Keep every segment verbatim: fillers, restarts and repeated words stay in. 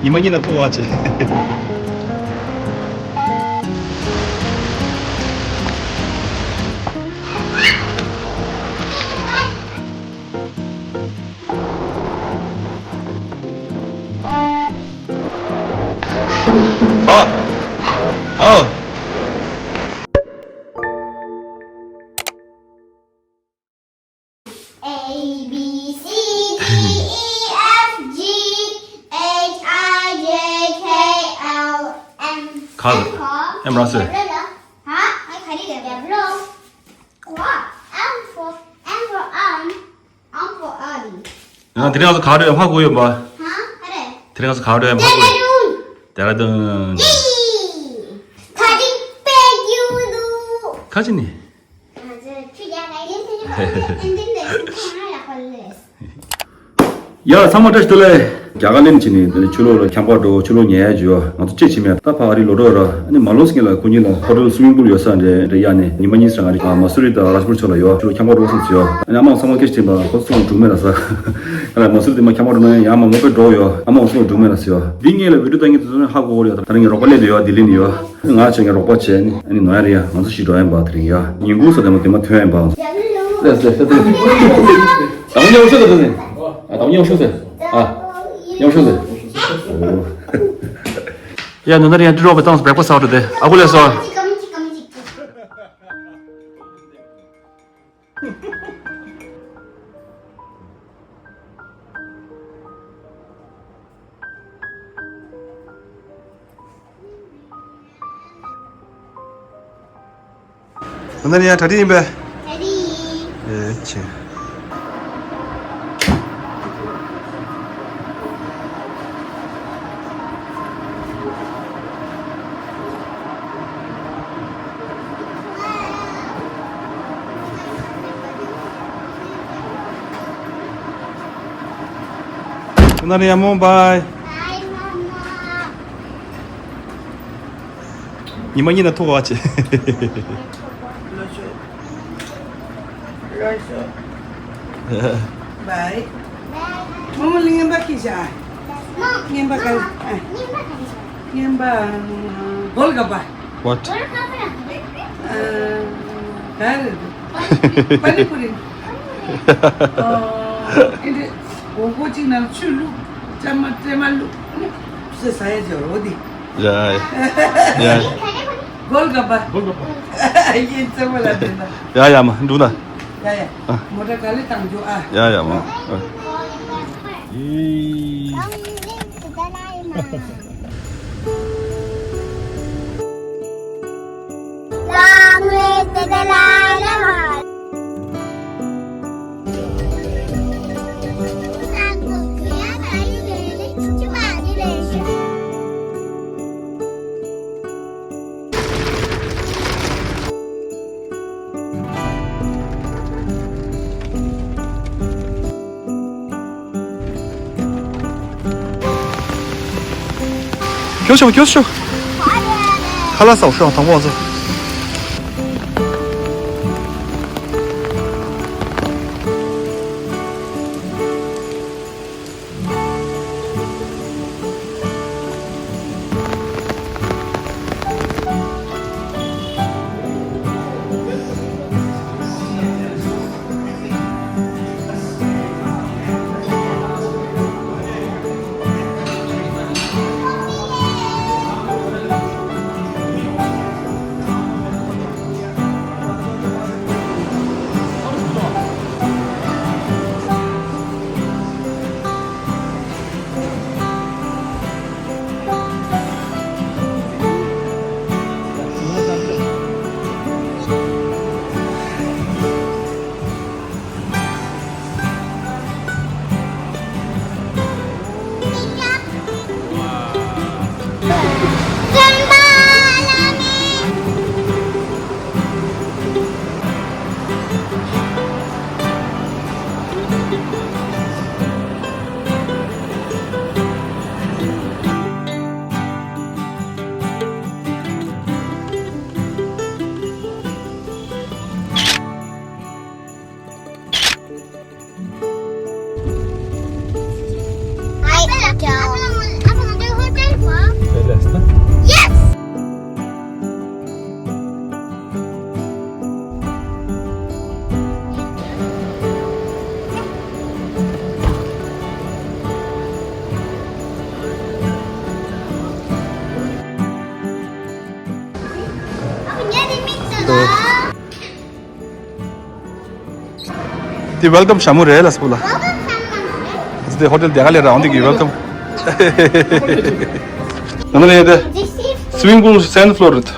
ཉི་མ་གཉིས་ན་ཐུག་བ་བྱེད། ཨ། ཨ། A B C D E F G H I J K L M N for M for M for M for M for M for Army. ང་དེ་རིང་ང་ཚོ་ག་རེ་ཧ་གོ་ཡོད་པ། ཧ་ཧ་རེ། དེ་རིང་ང་ཚོ་ག་རེ་ཧ་གོ་ཡོད། ཏེ་ར་ལུན། ཏེ་ར་ལུན། ཡི། ཁ་ཅིག་པེ་རྒྱུ་འདུག་ཁ་ཅིག་ནི། ང་ཚོ་ཆུ་རྒྱག་ག་ཡིན་ཏེ་ནི་ཁོ་ན་ཡག་པ་ལས། ཡ་ཚང་མ་བཀྲ་ཤིས་བདེ་ལེགས། རྒྱ་གར་གླིང་ཕྱིན་ནས་དེ་ནས་ཆུ་ལོག་ལ་ཁྱམས་པར་འགྲོ། ཆུ་ལོག་ཉལ་ཡ་བྱོས། ང་ཚོ་ཅེ་ཆི་མེད་ད་ཕ་ཨ་རི་ལོ་འགྲོ་ར། ཨ་ནི་མ་ལོ་སི་ངེ་ལ་ཁོ་གཉིས་ལ་ཧོ་ཊེལ་སུ་མིང་པུལ་ཡོད་ས་འདྲ་འདྲ་གཡར་ནས་ཉི་མ་གཉིས་རང་ཨ་རི་མ་སུ་རི་དང་རཱཇ་པུར་ཕྱོགས་ལ་ཡོད། ཆུ་ལོག་ཁྱམས་པར་འགྲོ་སོང་ཟེར་ཡོད། ཨ་ནི་ཨ་མ་ཚང་མ་སྐད་ཆ་དྲིས་པ་ཁོ་ཚོ་ཚང་མ་འགྲུག་མེད་ལ་ས། ཨ་ལ་མ་སུ་རི་དེ་མ་ཁྱམས་པར་འགྲོ་ན་ཡང་ཨ་མ་མོ་པེ་འགྲོ་ཡོད། ཨ་མ་ཁོ་ཚོ་ཚང་མ་འགྲུག་མེད་ལ་ཟེར་ཡོད། འདི་ངེད་ལ་བི་ཌིའོ་ལྟ་མཁན་དེ་ཚོ་ནི་ཧ་གོ་གོ་རེད། ད་རིང་ངས་རོགས་པ་སླེབས་བསྡད་ཡོད། ལྡི་ལི་ནས་ཡོད། ང་ཆོ་ངས་རོགས་པ་བྱས་ནི་ཨ་ནི་ནོར་ཡ་རེད་ཡ། ང་ཚོ་ཞིག་འགྲོ་ཡ་ཡིན་པ། དེ་རིང་ཡ་ཉིན་གུང་སོ་དེ་མ་དེ་མ་ཐོན་ཡ་ཡིན་པ། ད་མཉམ་ཤོག་ཟེར་ད་ཟེར། ཨ་ད་མཉམ་ཤོག་ཟེར། ཨ་མཉམ་ཤོག་ཟེར། ཡ་ནུ་ན་རི་ཡ་འདི་རོགས་པ་བཏང་སོ། བྲེག་ཕ་སི་ཨའོ་ཊུ་ཌེ། ཨ་ཁུ་ལས་སོ། ང་ད་ནི་ཡང་གྲ་སྒྲིག་ཡིན་པས། གྲ་སྒྲིག་ཡིན། ཨེ་ཆེ། ང་ད་ནི་ཡང་མོ་བྷའི། བྷའི་མོ་མོ། ཉི་མ་གཉིས་ན་ཐུག་བ་བྱེད། ལོ་ཤོ། ལོ་ཤོ། བྷའི། མོ་མོ་ལ་རྔན་པ་ཁྱེར་བཞག་རྔན་པ་ག་རེ། རྔན་པ་གོལ་ག་པ། What? ཨ། ག་རེ་རེད། པ་ནི་པུ་རི། ཨ། ཨེ་འདྲ། འོ་སྐོལ་གཅིག་ནང་ཆུ་བླུགས། ཙེ་མ་ཙེ་མ་བླུགས། ཟས་ཟ་ཡ་ཅིག་འོ་དེ། ཡ་ཡ། གོལ་ག་པ། གོལ་ག་པ། ཡིན་ཙེ་མ་ལ་དེ་ན། ཡ་ཡ་མ་འདུག་ན། ཡ་ཡ། ཨ། མོ་ཊ་ག་ལེ་བཏང་འཇོག་ཨ། ཡ་ཡ་མ། ཨ། ཡེ། Long live the Dalai Lama. ཁྱོད་ཤོག་ཁྱོད་ཤོག་ཁ་ལག་ཟ་ཤོག་དང་པོ་ཚོ། དེ་welcome ཞྭ་མོ་རེད་ལ་སྤུ་ལ། དེ་ཧོ་ཊེལ་དེ་ག་ལས་ར་འོང་དེ་གི་welcome། ནང་ལ་ཡོད་དེ། Swimming pool second floor རེད།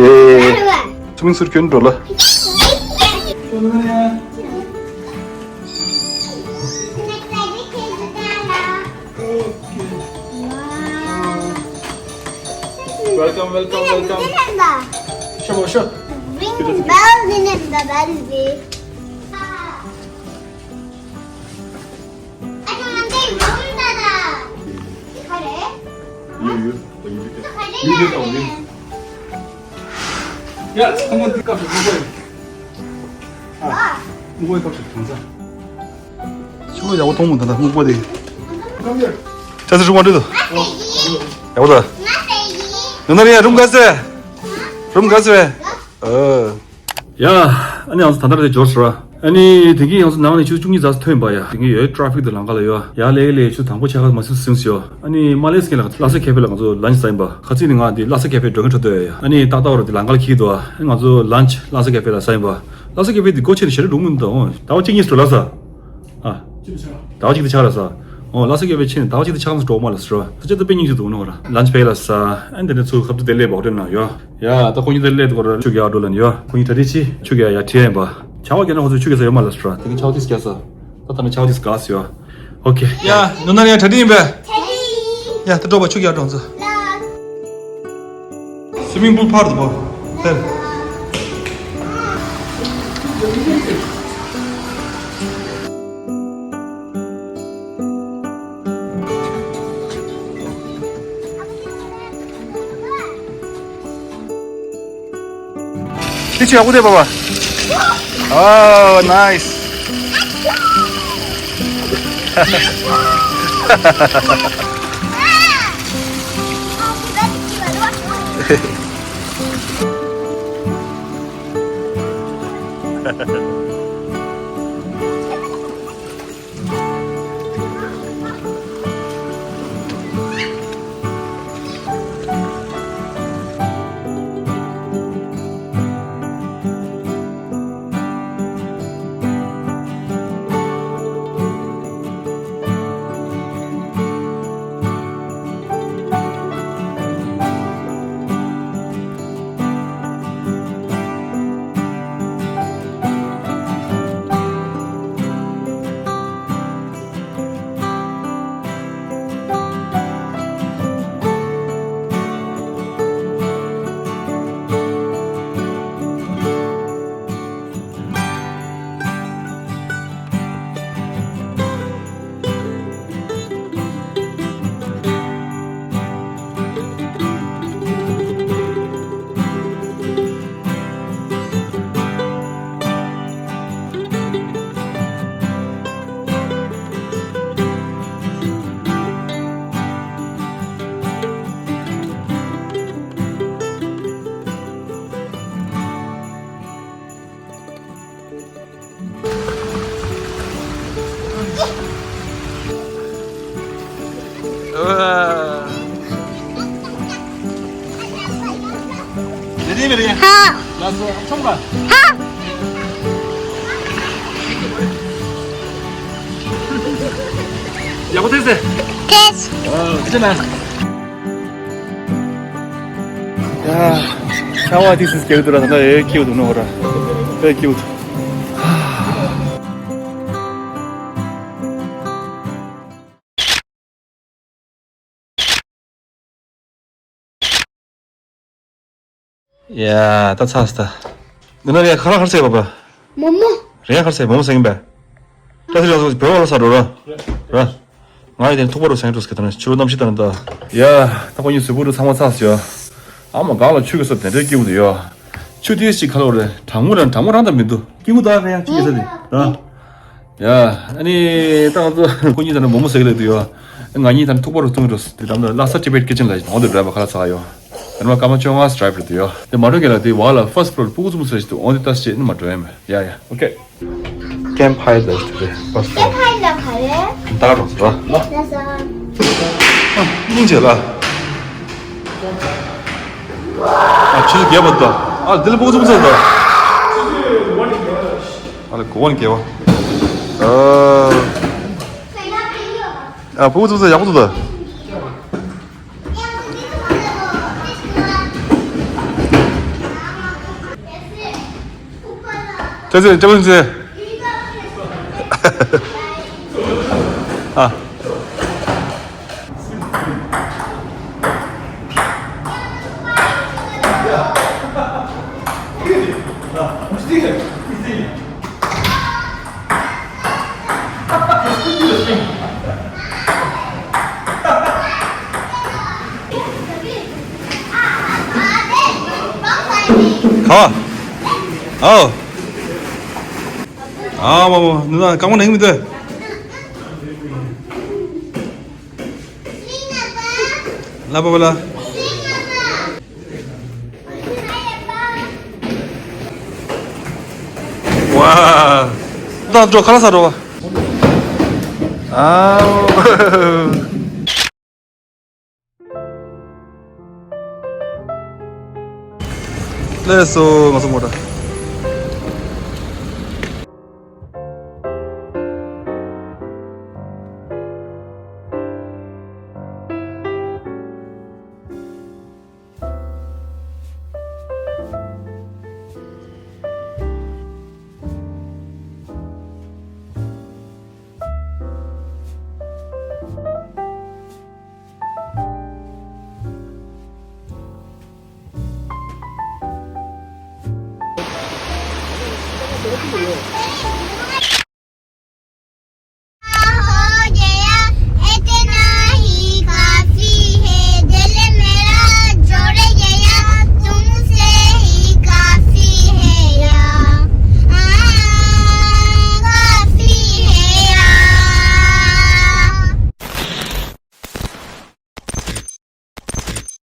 ཡེ། Swimming suit གྱོན་འགྲོ་ལ། Welcome, welcome, welcome. ཤོག་ཤོག Ring the bell, ring the bell. ཡོད་ཡོད། ཡོད་ཡོད། ཡ། ཚང་མ་འདི་སྐབས་སུ་སྨུག་པ་ཡིན། ཨ། སྨུག་པའི་སྐབས་སུ་གང་ཚ། ཆུ་ཡག་པོ་མཐོང་མི་འདུག་ད་སྨུག་པ་དེ། ཆ་ཚ་ཧྲུང་བ་འདྲི་འདུག་ཡག་པོ་ད། ཡོང་ན་རེད་ཡ། རུམ་ག་ཚེ། རུམ་ག་ཚེ། ཨ། ཡ། ཨ་ནི་ང་ཚོ་ད་ལྟ་རེ་འབྱོར་སོང་། ཨ་ནི་དེང་གི་ང་ཚོ་ནང་ནས་ཆུ་ཚོད་བཅུ་གཉིས་ཙམ་ཐོན་པ་ཡ། དེང་གི་ཡོད་ཊ་ཕིག་དུ་ལམ་ཁ་ལ་ཡོད་ཡ། ལས་ལས་ཆུ་དང་པོ་ཆ་ཁ་མ་སིམ་སིམ་ཡོད། ཨ་ནི་མ་ལས་སྐད་ལ་ལྷ་ས་ཁེ་ཕེ་ལ་ང་ཚོ་ལན་ཆི་ཟ་ཡིན་པ། ཁ་ཚིག་ནི་ང་འདི་ལྷ་ས་ཁེ་ཕེ་འགྲོ་མཁན་འཕྲོད་དོ་ཡ། ཨ་ནི་ཏག་ཏག་ར་འདི་ལམ་ཁ་ལ་འཁྱེར་འདུག་ཨ་ནི་ང་ཚོ་ལན་ཆི་ལྷ་ས་ཁེ་ཕེ་ལ་ཟ་ཡིན་པ། ལྷ་ས་ཁེ་ཕེ་འདི་སྒོ་ཕྱེ་ནས་ཞེ་དྲག་འགྲོ་མི་འདུག་ཨོ། ཟླ་བ་གཅིག་གཉིས་སུ་འགྲོ་ལ་ཟ། ཨ། ཟླ་བ་གཅིག་དེ་ཆགས་ར་ཟ། ཨོ་ལྷ་ས་ཁེ་ཕེ་ཕྱིན་ནས་ཟླ་བ་གཅིག་དེ་ཆགས་ན་འགྲོ་མ་ལ་ཟེར་ར། ད་ཆ་ད་དཔེ་སྙིང་རྗེ་འདུག་ནོ་ར། ལན་ཆི་ཕེ་ལ་ཟ། ཨ་ནི་དེ་ནས་ཚུར་ཁ་ཐུག་དེ་སླེབས་པ་ཧོ་ཊེལ་ནང་ཡོད། ཡ་ད་ཁོ་གཉིས་དེ་སླེབས་འདུག་ར། ཆུ་རྒྱག་འགྲོ་ལ་ནི་ཡོད། ཁོ་གཉིས་གྲ་སྒྲིག་བྱེད། ཆུ་རྒྱག་ཡ་ཁྲིད་ཡིན་པ། ཆར་པ་བརྒྱབ་ན་ཁོ་ཚོས་ཆུ་རྒྱག་ས་ཡོད་མ་ལ་ཟེར་ར། དེ་གི་ཆར་པ་དེ་རྒྱག་ས། ད་ད་ནི་ཆར་པ་དེ་དགའ་ས་ཡོད། ཨོ་ཁེ། ཡ་ནུ་ན་རེ་ཡ་གྲ་སྒྲིག་ཡིན་པས། ཡ་ད་འགྲོ་བ་ཆུ་རྒྱག་འགྲོ་ཚོ། Swimming pool ཕར་འདུག་པ། དེར། དེ་ཆུ་ཡག་པོ་དེ་པ་པ། Oh, nice. ཧ། ཡག་པོ་ཐེབས་ཟེར། ཐེབས། ཨ། ཅི་ན། ཡ། ཤ་བ་དེ་སུས་སྐྱེལ་འདུག་ར། ད་ལྟ་ཨེ་སྐྱེལ་འདུག་ནོ་ར། ཨེ་སྐྱེལ་འདུག་ཡ། ད་ཚར་སོང་ད། འདི་ན་རེད་ཁ་ར་ཁར་ཟེར་བ་པ། མོ་མོ། རེད་ཁར་ཟེར་མོ་མོ་ཟེར་གིན་པས། ད་ཚེ་རང་ཚོ་བོད་བ་ལ་ས་འགྲོ་ར། ར། ང་ཡི་དེ་ཐུག་པ་རུ་སེང་འགྲོ་སྐད་དང་ཆུ་རུ་གནམ་གཤིས་དང་ད། ཡ། ད་ཁོ་གཉིས་གཟུགས་པོ་རུ་ཚང་མ་ཚར་སོང་ཡ། ཨ་མ་གང་ལ་ཆུ་གི་ས་དེ་འདྲའི་སྐྱིད་པོ་འདུག་ཡ། ཆུ་དེ་ཞིག་ཁ་ལོ་རེད། གྲང་མོ་རང་གྲང་མོ་རང་ད་མི་འདུག་སྐྱིད་པོ་ད་རེད་ཡ། ཆུ་གི་ས་དེ་ར། ཡ། ཨ་ནི་ད་ང་ཚོ་ཁོ་གཉིས་ད་ནི་མོ་མོ་ཟེར་གི་ལབ་འདུག་ཡ། ང་གཉིས་ད་ནི་ཐུག་པ་རུ་ཐུག་འགྲོ་སོང་། དེ་ད་ནི་ལྷ་ས་ཊི་བེཊ་ཀི་ཆན་ལ་འོང་དུ་ཌ་རའི་བར་ཁ་ལ་ཚ་ཡོད། ཡར་མར་སྐར་མ་བཅོ་ལྔ་ཌ་རའིབ་རེད་འདུག་ཡ། དེ་མ་འགྲོ་གི་ལ་དེ་བ་ལ་ཕར་སི་ཊི་ཕི་ལོར་སྤུ་གུ་ཚོ་མོ་ཟེར་ཞིག་འདུག་འོང་དེ་ལྟ་ཞིག་ནི་མ་འགྲོ་ཡ་མེད། ཡ་ཡ། ཨོ་ཁེ། ཀེམ་ཕ་ཡར་ལ་ཞིག་རེད། ཕར་སི་ཊི་ཕི་ལོར། ཀེམ་ཕ་ཡར་ལ་ག་རེ། ད་རོགས་ར། ལ་ས། སྙིང་རྗེ་ལ། ཨ་ཆུ་ཚོད་བརྒྱད་པ་འདུག་ཨ་དེ་ལ་སྤུ་གུ་ཚོ་མོ་ཟེར་འདུག་ཨ་ལ་གོ་བ་ནི་གེ་བ། ཨ། ཨ། ཕྲུ་གུ་ཚོ་ཚོ་ཡག་པོ་འདུག་ད། ཅེ་ཅེ། ཅེ་ཅེ། ཨ། ག་བ། ཨོ། ཨ་མ་མ། ནུ་ན་རྐང་པ་ནང་མི་འདུག་ལ་པ་པ་ལ། ཝ། ད་འགྲོ་ཁ་ལག་ཟ་འགྲོ་བ། ཨ། ལགས་སོ། ང་ཚོ་མོ་ཊ།